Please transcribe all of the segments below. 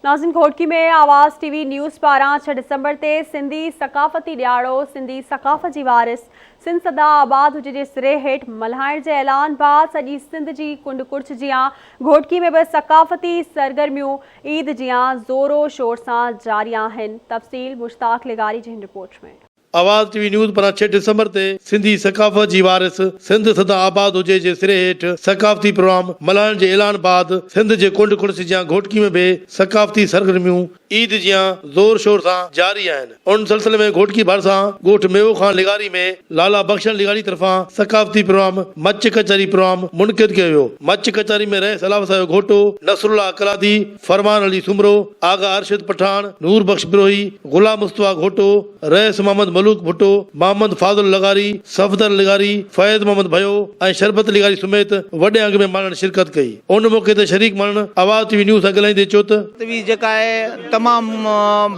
ناظرين گهوٽڪي ۾ آواز ٽي V news پاران ڇهه ڊسمبر تي سنڌي ثقافتي ڏهاڙو سنڌي ثقافت جي وارث سنڌ سدا آباد هجي جي سري هيٺ ملهائڻ جي اعلان بعد سڄي سنڌ جي ڪنڊ ڪڙڇ جيان گهوٽڪي ۾ به ثقافتي سرگرميون عيد جيان زورو شور سان جاري آهن تفصيل مشتاق لغاري جي هن رپورٽ ۾. آواز ٽي وي نيوز پاران ڇهه ڊسمبر تي سنڌي ثقافت جي وارث سنڌ سدا آباد هجي جي سري هيٺ ثقافتي پروگرام ملهائڻ جي اعلان بعد سنڌ جي ڪنڊ ڪڙڇ جيان گهوٽڪي ۾ به ثقافتي سرگرميون عيد جيان زور شور سان جاري آهن ان سلسلي ۾ گهوٽڪي ڀرسان ڳوٺ ميوو خان لغاري ۾ لالا بخشڻ لغاري طرفان ثقافتي پروگرام مچ ڪچهري پروگرام منعقد ڪيو ويو مچ ڪچهري ۾ رئيس الله وسايو گهوٽو، نصرالله قلادي، فرمان علي سومرو، آغا ارشد پٺاڻ، نور بخش بروهي، غلام مصطفيٰ گهوٽو، رئيس محمد ملوڪ ڀٽو، محمد فاضل لغاري، صفدر لغاري، فيض محمد ڀيو ۽ شربت لغاري سميت وڏي انگ ۾ ماڻهن شرڪت ڪئي. ان موقعي تي شريڪ ماڻهن آواز ٽي وي نيوز سان ڳالهائيندي چيو ته. ٽي وي جيڪا آهي تمام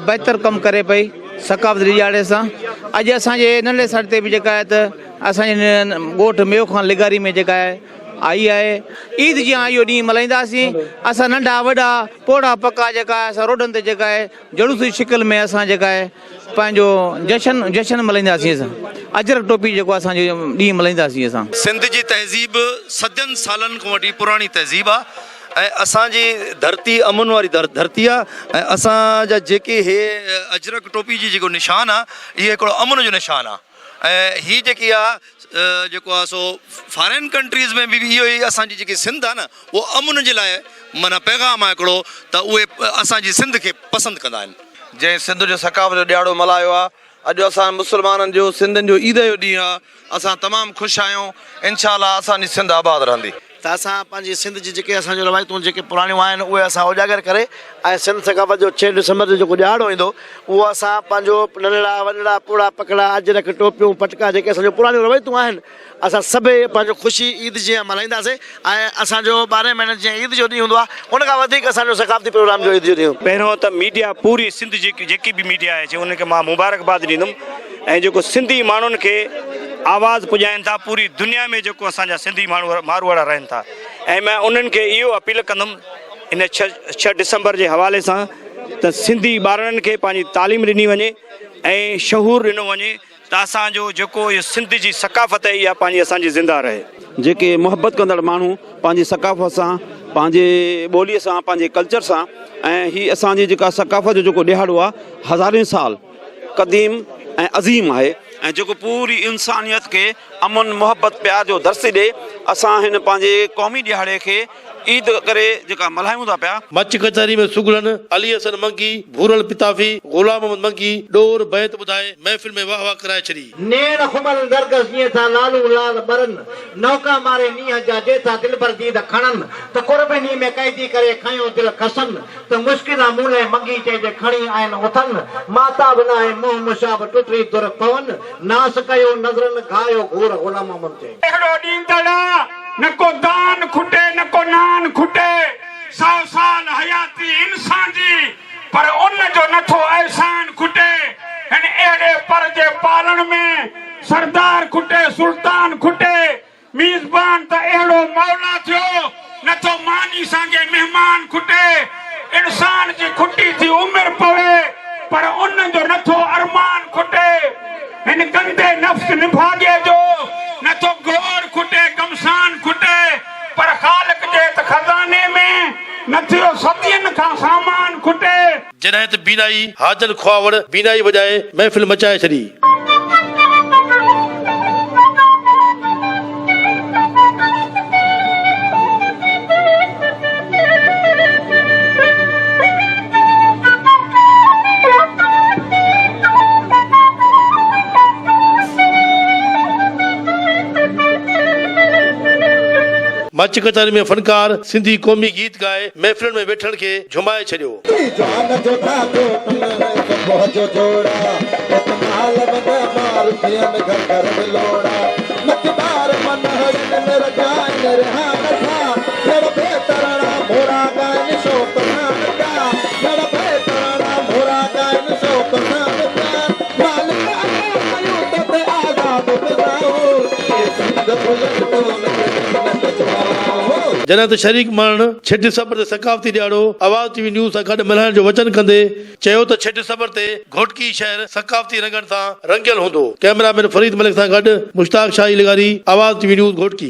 بهتر ڪم ڪري پئي ثقافت ڏيهاڙي سان اڄ اسان جي ننڍڙي سڏ تي به جيڪا آهي ته اسان جي ڳوٺ ميو خان لغاري ۾ جيڪا آهي آئي آهي عيد جيان اهو ڏينهن ملهائينداسين اسان ننڍا وڏا پوڙها پڪا جيڪا آهي اسان روڊن تي جيڪا آهي جلوس جي شڪل ۾ اسان جيڪا آهي پنهنجو جشن جشن ملهائينداسين اسان اجرڪ ٽوپي جيڪو اسان جو ڏينهن ملهائينداسين اسان. سنڌ جي تهذيب صدين سالن کان وٺي پراڻي تهذيب آ ۽ اسان جي ڌرتي امن واري ڌرتي آ ۽ اسان جا جيڪي هي اجرڪ ٽوپي جي جيڪو نشان آ اهي هڪڙو امن جو نشان آ ۽ هي جيڪي آ جيڪو آ سو فارين ڪنٽريز ۾ به اهو ئي اسان جي جيڪي سنڌ آ نه اهو امن جي لاء معنيٰ پيغام آ هڪڙو ته اهي اسان جي سنڌ کي پسند ڪندا آهن. جنهن سنڌ جو ثقافت جو ڏهاڙو ملهايو آ اڄ اسان مسلمانن جو سنڌين جو عيد جو ڏينهن آ اسان تمام خوش آهيون انشاء الله اسان جي سنڌ آباد رهندي. ته اسان پنهنجي سنڌ جي جيڪي اسان جون روايتون جيڪي پراڻيون آهن اهي اسان اجاگر ڪري ۽ سنڌ ثقافت جو ڇهه ڊسمبر جو جيڪو ڏهاڙو ايندو اهو اسان پنهنجو ننڍڙا وڏڙا پوڙها پڪڙا اجرڪ ٽوپيون پٽڪا جيڪي اسان جون پراڻيون روايتون آهن اسان سڀئي پنهنجو خوشي عيد جيان ملهائينداسين ۽ اسان جو ٻارهين مهينن جيئن عيد جو ڏينهن هوندو آهي ان کان وڌيڪ اسان جو ثقافتي پروگرام جو عيد جو ڏينهن. پهريون ته ميڊيا پوري سنڌ جي جيڪي به ميڊيا آهي انهن کي مان مبارڪباد ڏيندم ۽ جيڪو سنڌي ماڻهن کي آواز پڄائين ٿا پوري دنيا ۾ جيڪو اسان جا سنڌي ماڻهو ماروئڙا رهن ٿا ۽ مان انهن کي اهو اپيل ڪندم ان ڇهه ڊسمبر جي حوالي سان ته سنڌي ٻارڙن کي پنهنجي تعليم ڏني وڃي ۽ شعور ڏنو وڃي ته اسان جو جيڪو اهو سنڌ جي ثقافت آهي اها پنهنجي اسان جي زنده رهي. جيڪي محبت ڪندڙ ماڻهو پنهنجي ثقافت سان پنهنجي ٻولي سان پنهنجي ڪلچر سان ۽ هي اسان جي جيڪا ثقافت جو جيڪو ڏهاڙو آهي هزارين سال قديم ۽ عظيم آهي ۽ جيڪو پوري انسانيت کي امن محبت پيار جو درس ٿي ڏي اسان هن پنهنجي قومي ڏهاڙي کي عيد ڪري جيڪا ملهايون ٿا پيا. مچ ڪچهري ۾ سگهڙن علي حسن منگي، ڀورل پتافي، غلام محمد منگي ڏور بيت ٻڌائي محفل ۾ واهه واهه ڪرائي ڇڏي. نيڻ خمل نرگس جيئن ٿا لالون لال ٻرن، نوڪا ماري نينهن جا جي ٿا دلبر ديد کڻن، ته قرب انهي ۾ قيدي ڪري کنيو دل کسن، ته مشڪل آ مون لئه منگي چئي جي کڻي آين اٿن، ماهتاب ناهي منهن مشاب ٽٽي در پون، ناس ڪيو نظرن گهايو گهور غلام محمد چئي. اهڙو ڏيندڙ آ، نه ڪو دان کٽي نه ڪو نان کٽي، سئو سال حياتي انسان جي، پر ان جو نه ٿو احسان کٽي، هن اهڙي پر جي پالڻ ۾، سردار کٽي سلطان کٽي، ميزبان ته اهڙو مولا ٿيو، نه ٿو ماني سانگي مهمان کٽي، انسان جي کٽي ٿي عمر پوي، پر ان جو نه ٿو ارمان کٽي، هن گندي نفس نڀاڳي جو، نه ٿو گوڙ کٽي گمسان کٽي، پر خالق جي ته خزاني ۾، نه ٿيو صدين کان سامان کٽي. جڏهن ته بينائي حاجن خواوڙ بينائي وڄائي محفل مچائي ڇڏي. مچ ڪچهري ۾ فنڪار سنڌي قومي گيت ڳائي محفلن ۾ ويٺلن کي جهومائي ڇڏيو. جڏهن ته شريڪ ماڻهن ڇهه ڊسمبر تي ثقافتي ڏهاڙو آواز ٽي وي نيوز سان گڏ ملهائڻ جو وچن ڪندي چيو ته ڇهه ڊسمبر تي گهوٽڪي شهر ثقافتي رنگن سان رنگيل هوندو. ڪئميرا مين فريد ملڪ سان گڏ مشتاق شاهي لغاري، آواز ٽي وي نيوز گهوٽڪي.